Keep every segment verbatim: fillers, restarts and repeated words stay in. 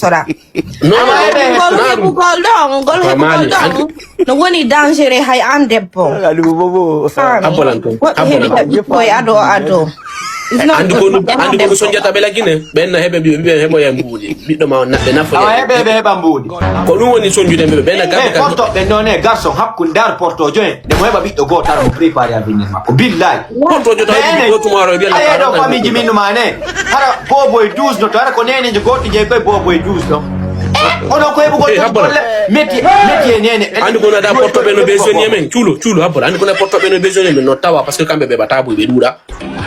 Sora. Non, non, non, ngol heɓugol ɗon, ngol heɓugol ɗon no woni dangereux hay an debbo. Aɗum bobo. Abbolan ko. Woɓɓe heɓi ka ɓikkoy ado ado. Andi ko andi ko sonjata ɓe lagine. Ɓen na heɓe ɓiɓe ɓiɓe heɓo ya mbuuɗi. Ɓiɗɗo ma on naɓɓe nafo. Awa heɓe ɓe heɓa mbuuɗi. Ko ɗum woni sonjude ɓe ɓen na kamɓe kamɓe. Porto ɓe non e garçon hakkunde dar porto join. Nde mo heɓa ɓiɗɗo goto tan mo préparé avenir makko. Billahi. Porto jota ɓiɗɗo goto mo aro e biya. Aye ɗo famille min ma ne. Hara bobo e douze no to hara ko nenejo goto je koy bobo e douze ɗo. Ono ko heɓugol golle métier métier nene. Andi ko nada porto ɓe no besoin yemen cuulo cuulo habbol andi ko na porto ɓe no besoin yemen no tawa parce que kamɓe ɓe ɓata buy ɓe ɗuuɗa.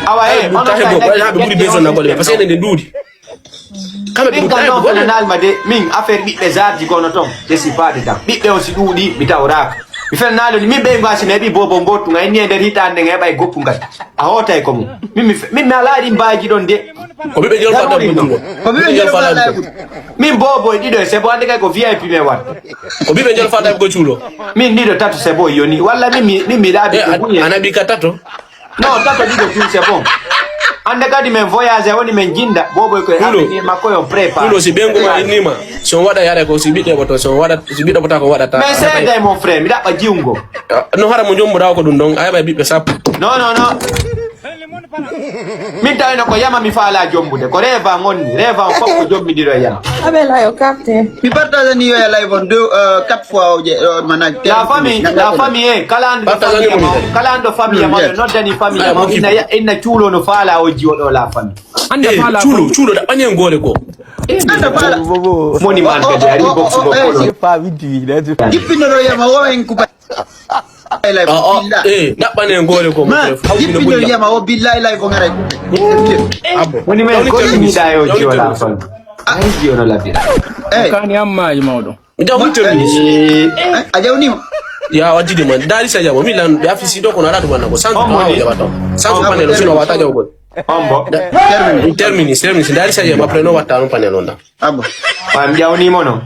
Awa e ono ta heɓo ɓe ɓuri besoin na golle parce que enen ɗen ɗuuɗi. Kamɓe min ɓuri kan ta non heɓo golle. Fenanalma de min affaire ɓiɓɓe zardi kono ton je suis pas dedans ɓiɓɓe on si ɗuuɗi mi tawraka. Mi fenanalo ni min ɓe ngasi mi heɓi bobo gotunga inni e nder hitande nga heɓa e goppungal. A hootay ko mum. Min mi fe- min mi alaa ɗin baaji ɗon de. Ko ɓiɓɓe jolfa tan ɓuri ɗum. Ko ɓiɓɓe jolfa tan ɓuri. Min bobo e ɗiɗo e sebo ande kay ko vip men watta. Ko ɓiɓɓe jolfa tan ko cuulo. Min ɗiɗo tato sebo yoni walla min mi min mi laabi ko buye. Ana ɓi ka tato. Non tato ɗiɗo tun sebo. Ande kadi men voyage woni men jinda bobo ko e avenir makko yo prépare. Kulo si ɓengu ma innima. Si on waɗa yare ko si ɓiɗɗo ɓoto si on waɗa si ɓiɗɗo ɓota ko waɗata. Mais seeday mon frère mi ɗaɓɓa jiwngo. No hara mo jombuɗa ko ɗum ɗon a heɓa e ɓiɓɓe sappo. Non non non. Min tawino ko yama mi faala jombude ko reva ngonni reva on fof ko jommidiro e yama. Abela yo carte. Mi partage ni yo e live on deux euh, quatre fois o je euh, mana. La famille la famille e kala an ɗo famille yama kala an ɗo famille yama no noddani famille yama inna inna cuulo no faala o jiwo ɗo la famille. Ande faala cuulo cuulo da ɓani en goole ko. Ande faala. Moni man kadi ari box ko ko. Jippinoɗo yama o en kupa. Ɗaɓɓane en goore ko jippinol yama o billahi lay ko garay. Woni men goɗɗiniɗa e o jiwala fan. Ay jiyono labira. Kani ammaji mawɗo. Mi jaw mi termini. A jawnima. Ya waddidi man dari sa jaw mi lan be afisi do ko na radu banna ko san ko jabato san ko panel sino wata jaw gol. Ombo. Termini termini termini dari sa jaw après no watta no panel onda. Abba. Am jawnima no.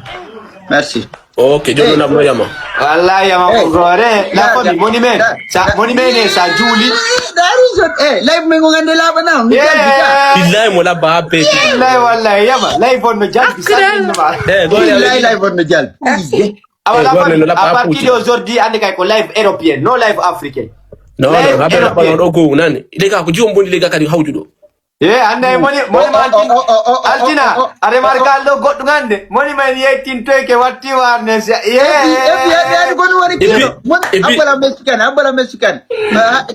Merci. Ok jooni nam no yama. Wallahi yama ko gore la famille moni men sa moni men e sa juuli. Daru sot e live men ko gande laba na mi jalbi ka. Billahi mo labba habbe. Billahi wallahi yama live on no jalbi sa min ma. E gore billahi live on no jalbi. Awa la famille à partir d'aujourd'hui ande kay ko live européen no live africain. Non non habbe labba no do go nani. Lega ko jiwon boni lega kadi hawjudo. Ye annay moni moni ma altina a remarkal ɗo goɗɗum hannde moni ma en yeytintoyke watti warne si ye ebi ebi ebi ani kono wari kino mon abbala mexican abbala mexican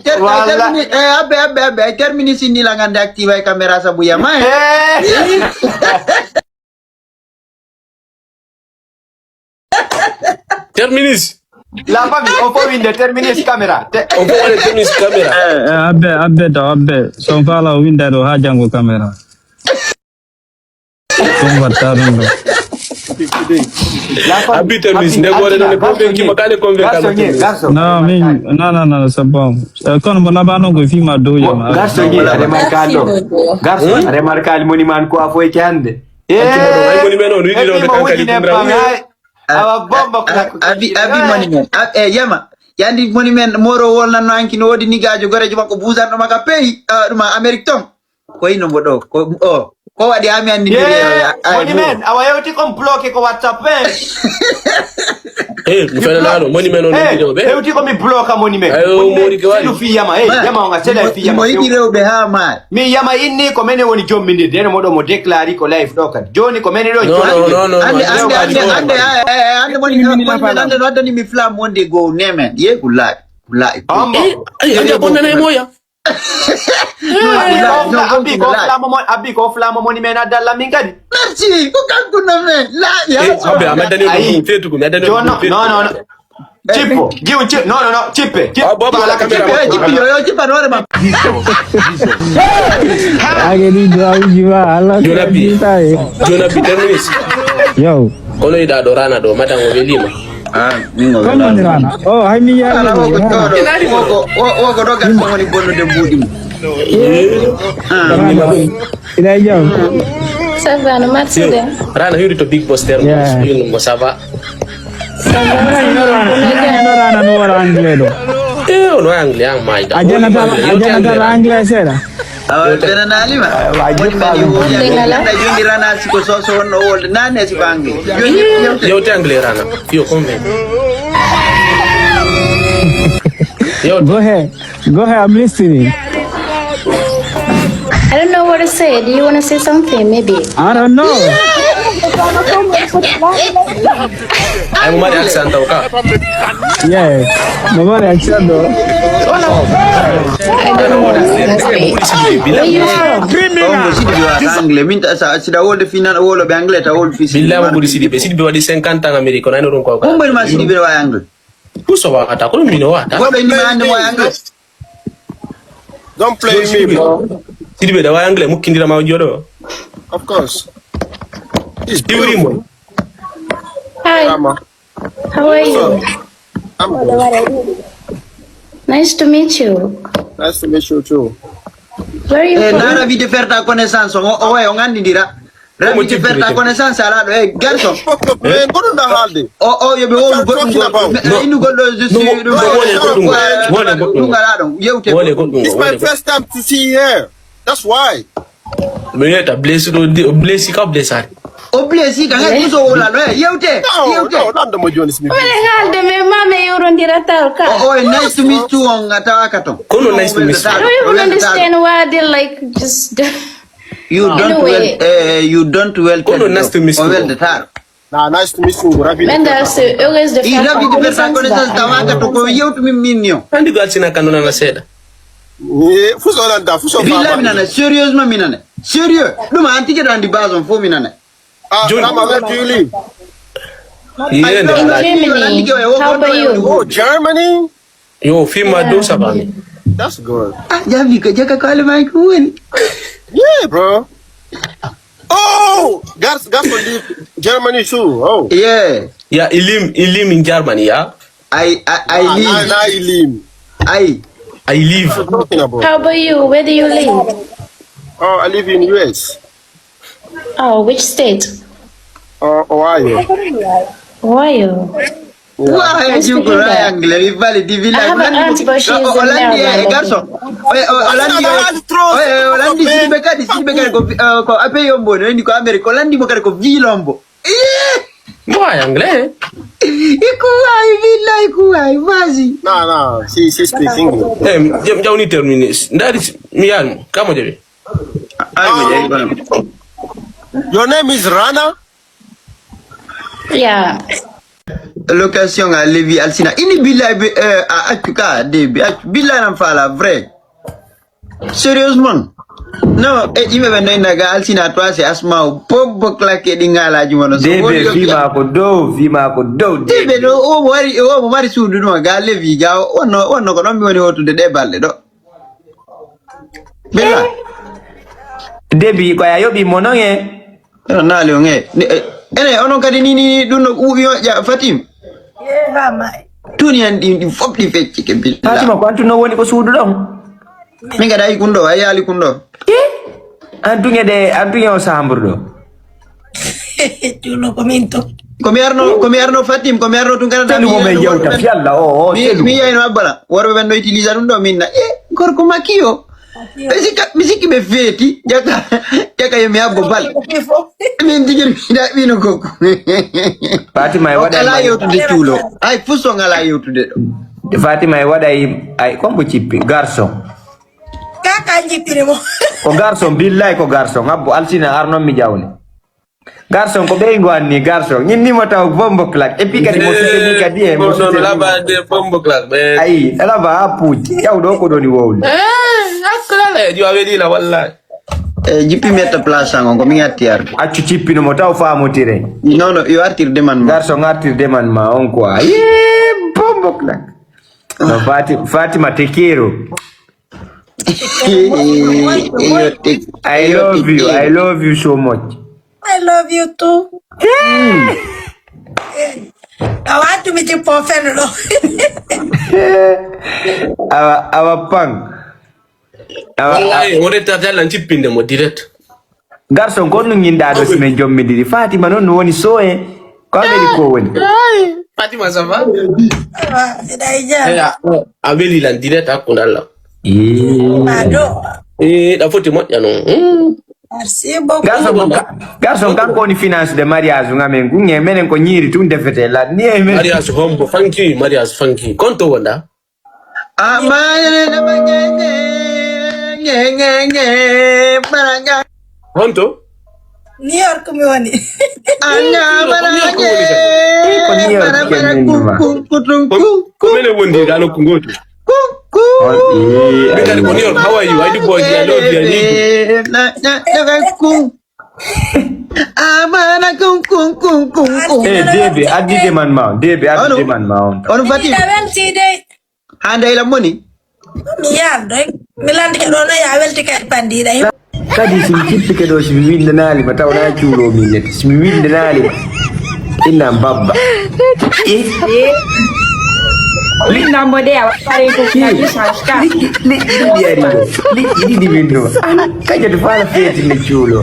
termini abbe abbe abbe ay termini sinni la ngande active ay caméra sabu yama e Terminus. La famille, on peut une terminus caméra. On peut une terminus caméra. Eh, eh, abbe, abbe, to abbe. Son fala o winda do ha jango caméra. Son watta dum do. Abi terminus ne gore ne ko be ki makale ko be kala. Non, mais non, non, non, c'est bon. Kon mo labano go fi ma do yama. Garçon ni, remarqual. Garçon, remarqual moni man ko afoy kande. Abi moni men. Abi moni men. E yama. Yandi moni men moro wolnanno anki no wodi nigajo gorejo makko busanɗo maka peyi ɗuma Amérique ton. Ko ino mbo ɗo ko o ko waɗi ami andi moni men awa yewti kon bloqué ko WhatsApp. Eh, mi fenanaano moni men on video be. Hewti ko mi bloka moni men. Ayo moni ke wadi. Selu fi yama eh yama on selu fi yama. Mo yidi rewbe ha ma. Mi yama inni ko menen woni jommindirde ene moɗo mo déclari ko live ɗo kadi joni ko menen ɗo joni. Ande ande ande ande ande moni men ande no addani mi flam wonde go nemen ye ko laaj laaj. Ay ay bonnana e moya. Abi ko flamo moni men addalla min kadi. Merci ko kanko no men laaj. Abi a maddani ɗum feetugu mi addani ɗum feetugu. Cippo jiw ci non non non cippe. Cippe yo yo cippe no ma. Age ni do awji ma Allah. Jonabi jonabi terminis. Yo. Kono ida do rana do madan o welima. Ah, min o welima. O hay mi ya. Ala o ko do o ko do gas woni bonnude buudi. Ina jam. Ça va no marsi de. Rana hiwri to big boss terminis. Mo ça va. Rana no wara anglais do. E ono anglais an mayda. A janata a janata anglais seeɗa. Awa, ɓe nanali ma. Woni men i woni. Ɓe nana. Anda joni rana siko soso wonno wolde. Nane si bangi. Joni yewte. Yewte anglais rana. Yo konve. Yo. Go ahead. Go ahead, I'm listening. I don't know what to say. Do you want to say something? Maybe. I don't know. Ay, mo mari accent o ka. Yeah, mo mari accent o. I don't know what to say. Where you from? Kongo Sidibe wa anglais. Min ta sa sida wolde finan wolo be anglais ta wolde fi. Billahi mo buri Sidibe. Sidibe wadi cinquante ans Amérique. Kono ay no ɗum ko. Kongo ma Sidibe wa anglais. Puso wa ata ko min wa ata. Wobe ni ma ande mo anglais. Don't play me, bro. Sidibe da wa anglais mukkindira ma jodo. Of course. It's Iwrimo. Hi. How are you? I'm good. Nice to meet you. Nice to meet you too. Where are you from? Eh, nana vide ferta connaissance o o o ngandidira. Rabi ti perta connaissance ala ɗo e garçon. Fuck up, man. Go to the holiday. O o yoɓe wolu goɗɗum talking about? Innu goɗɗo je suis ɗum. Wole goɗɗum. Wole goɗɗum. Ɗum ala ɗon yewte. Wole goɗɗum. It's my first time to see her. That's why. Mi yewta blessi ɗo di o blessi ka blessari. O blessi ka ngal so wola ɗo e yewte. Yewte. No, no, ɗan ɗo mo joni simi. Wole ngalde me mame yewrondira tal ka. O o nice to meet you on a tawaka ton. Kono nice to meet you. I don't even understand why they like just. You don't well, uh, you don't well. Kono nice to meet you. Well the tar. Na nice to meet you. Ravi. Men da se heureuse de faire connaissance. Ravi de faire connaissance. Tawaka to ko yewtu min min yo. Andi gal sina kanuna na seda. Eh, fuso lanta fuso. Billahi minane sérieusement minane. Sérieux. Duma antike do andi bazon fo minane. Ah, Joni. Rama, where do you live? Yeah, in Germany. How about you? Oh, Germany. Yo, fima dow sabami. That's good. Ah, jabi ko jaka ko alemay ko woni. Yeah, bro. Oh, gas gas on leave Germany too. Oh. Yeah. Yeah, he live he live in Germany, yeah. I I I Ah, live. Now, now you leave. I I live. What are you talking about? How about you? Where do you live? Oh, I live in U S. Oh, which state? Uh, Ohio. Ohio. Wa ya jukura anglais mi bali di villa. I have an aunt, but she is in Maryland. Garçon. Oye, Holandi. Oye, Holandi si be kadi si be kadi ko eh, ko ape yombo no ni ko Amerique Holandi mo kadi ko vilombo. Mo ay anglais. Ikuwai villa ikuwai vas-y. No, no, she she speaks English. Eh, jam jawni termini. Ndari mi yan kamo jabe. Ay mi yan. Your name is Rana? Yeah. Location a levi alsina ini billahi bi eh, a accu ka de bi accu billahi nan fala vrai. Sérieusement. Non, e yimɓe ɓe noyna ga alsina toi c'est asma o pombo claqué ɗi ngalaji mono so debe fima ko dow fima ko dow debe no o wari o mo mari suudu ɗum ga levi ga wonno wonno ko ɗon mi woni hotude ɗe balɗe ɗo. Bella. Debi ko a yoɓi mo non e. Naali on e. Ene onon kadi ni ni ɗum no ɓuuɓi on ƴa Fatim. Tuni en ɗin ɗin fof ɗi feccike billa. Fatima ko antu no woni ko suudu ɗon. Min kadi ayi kun ɗo ayi yaali kun ɗo. An tun e ɗe an tun e o sambur ɗo. Juulo ko min to. Komi arno komi arno Fatim komi arno tun kana telu mo men yewta fi Allah o o mi telu mi yayno abbala worɓe ɓen no utilisa ɗum ɗo minna e gorko makki o ɓe sikka mi sikki ɓe feeti jaka jaka yo mi abbo bal min tigi mi daɓɓino kokko Fatima e waɗa ala yewtude cuulo ay fus on ala yewtude ɗo Fatima e waɗa ay kombo cippi garçon kaka jippiri mo ko garçon billahi ko garçon abbo alsina arnon mi jawle Garçon ko ɓeyngu anni garçon ñinnimo taw bombo claque et puis kadi mo suteni kadi e mo suteni ayi alaba ha puuji yaw ɗo ko ɗoni wowli akkalale jo a welila wallahi e jippi mi etta place an on ko min atti arde accu cippino mo taw famotire non non yo artir deman ma garçon artir deman ma on quoi ye bombo claque no fatima tekero I love you. I love you so much. I love you too. A wattumi jippo fenno ɗo. Awa awa pan. Awa. Wallahi o retta talla jippinde mo direct. Garçon ko honno ginɗa ɗo si men jommidiri Fatima noon no woni so e ko Amérique o woni. Fatima ça va? Eya a weli lan direct hakkunde Allah. Ii. Ado. Eh, ɗa foti moƴƴa noon. Hmm. Merci beaucoup. Garçon, ko ka- garçon, kanko woni finance de mariage ngamen gunge menen ko ñiiri tun defete ladni e men. Mariage hombo fanki, mariage fanki. Konto wonda. Amayene nama ngenge ngenge ngenge baranga. Honto? New York mi woni. Anya New York baranga. woni kadi. Ko New York Bara bara kemin ma. Ku ku ku Ko- Ko menen wondirɗa nokku ngotu. Ku ku. On ii Ɓe kadi ko New York. How are you? I do boy, I love you, I need you. Na na na ku. Amana ku ku ku ku ku. Eh, Debe, addi deman ma on. Debe, addi Ono. Deman ma on. Ono fati. Ina weltiide. Hande ila moni. Mi yardo. Mi lande ɗo no ya welti kadi pandiɗa. Kadi si mi cippike ɗo, si mi windanaali ma, taw na cuulo min nete. Si mi windanaali ma, inna babba. Eh, Linda mo de a pare ko na bisa ska. Liƴƴi ɗiɗi ari ɗo. Liƴƴi ɗiɗi min ɗo. An, kajatu fala feeti ne cuulo.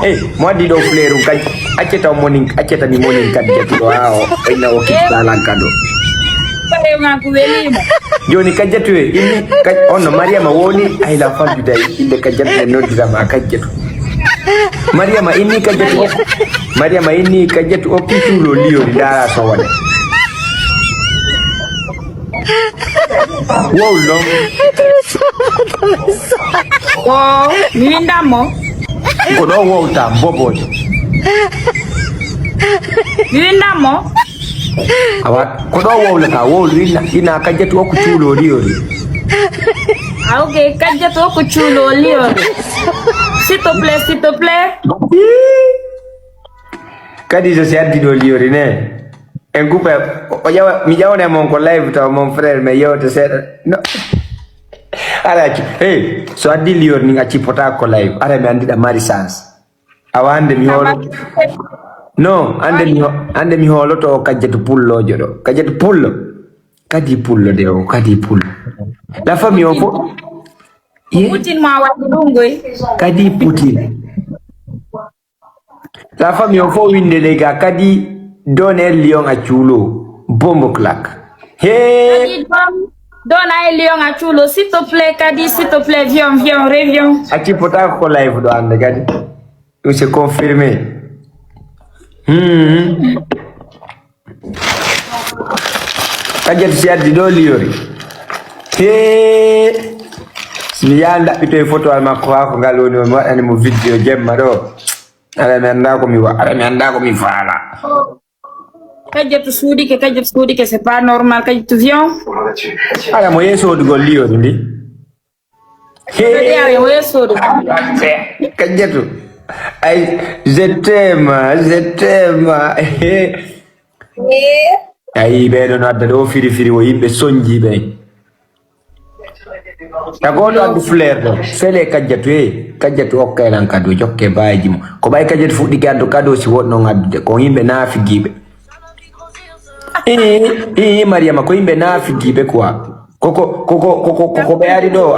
Ey, mo addi ɗo fleur um kaj. Acceta monin, acceta mi monin kajatu ɗo. Awo, inna o kitta lan kado. Pare ma ku welima. Joni kajatu e, inni kaj, onno Mariama woni, ay la fabida, inde kajatu e noddira ma kajatu. Mariama inni kajatu. Mariama inni kajatu o ki cuulo liyo dara so wone. Wow, non. Ko mi winda mo. Ko ɗo wowta bobojo. Mi winda mo. Awa, ko ɗo wowlata, wowlu ina, ina kajatu o ko cuulo liyo. Ah, ok, kajatu o ko cuulo liyo. S'il te plaît, s'il te plaît. Kadi so si addi ɗo liyori ne. En coupe, o ƴawa, mi ƴawna mon ko live taw mon frère, mais yewte seeɗa. No. Ara acci. Hey, so addi liyori ni acci pota ko live. Ara mi andi ɗa mari chance. Awa ande mi holo. No, ande mi ho- ande mi holoto o kajjatu pullojo ɗo. Kajjatu pullo. Kadi pullo de o, kadi pullo. La famille o fo. Ye, Putin ma waɗi ɗum goy. Kadi Putin. La famille o fo winde les gars, kadi Don El Lion a cuulo. Bombo claque. He. Don ay lion a cuulo, s'il te plaît, kadi, s'il te plaît, viens, viens, reviens. Acci pota ko live ɗo ande kadi. Ɗum c'est confirmé. Hmm. Kajjatu si addi ɗo liyori. He. Si mi yaha ndaɓɓito e photo al makko ha ko ngal woni, mi waɗani mo vidéo jemma ɗo. Ara mi anda ko mi wa, ara mi anda ko mi faala. Kajjatu suudike, kajjatu suudike, c'est pas normal, kajjatu viens. Ara mo yehi sodugol liyori ndi. Kadi ara mo yehi sodu. Kajjatu. Ay, je t'aime, je t'aime. Ayi, ɓeɗo no adda ɗo firi firi o yimɓe sonji ɓe. Tagoɗo addu fleur ɗo. Fele kajjatu e. Kajjatu okkay lan kado jokke baji mo. Ko ɓay kajjatu fuɗɗike addu kado si woɗnon addude. Ko yimɓe nafigiɓe. Ii, ii, Mariama, ko yimɓe nafigiɓe quoi. Koko, koko, koko, koko ɓe ari ɗo.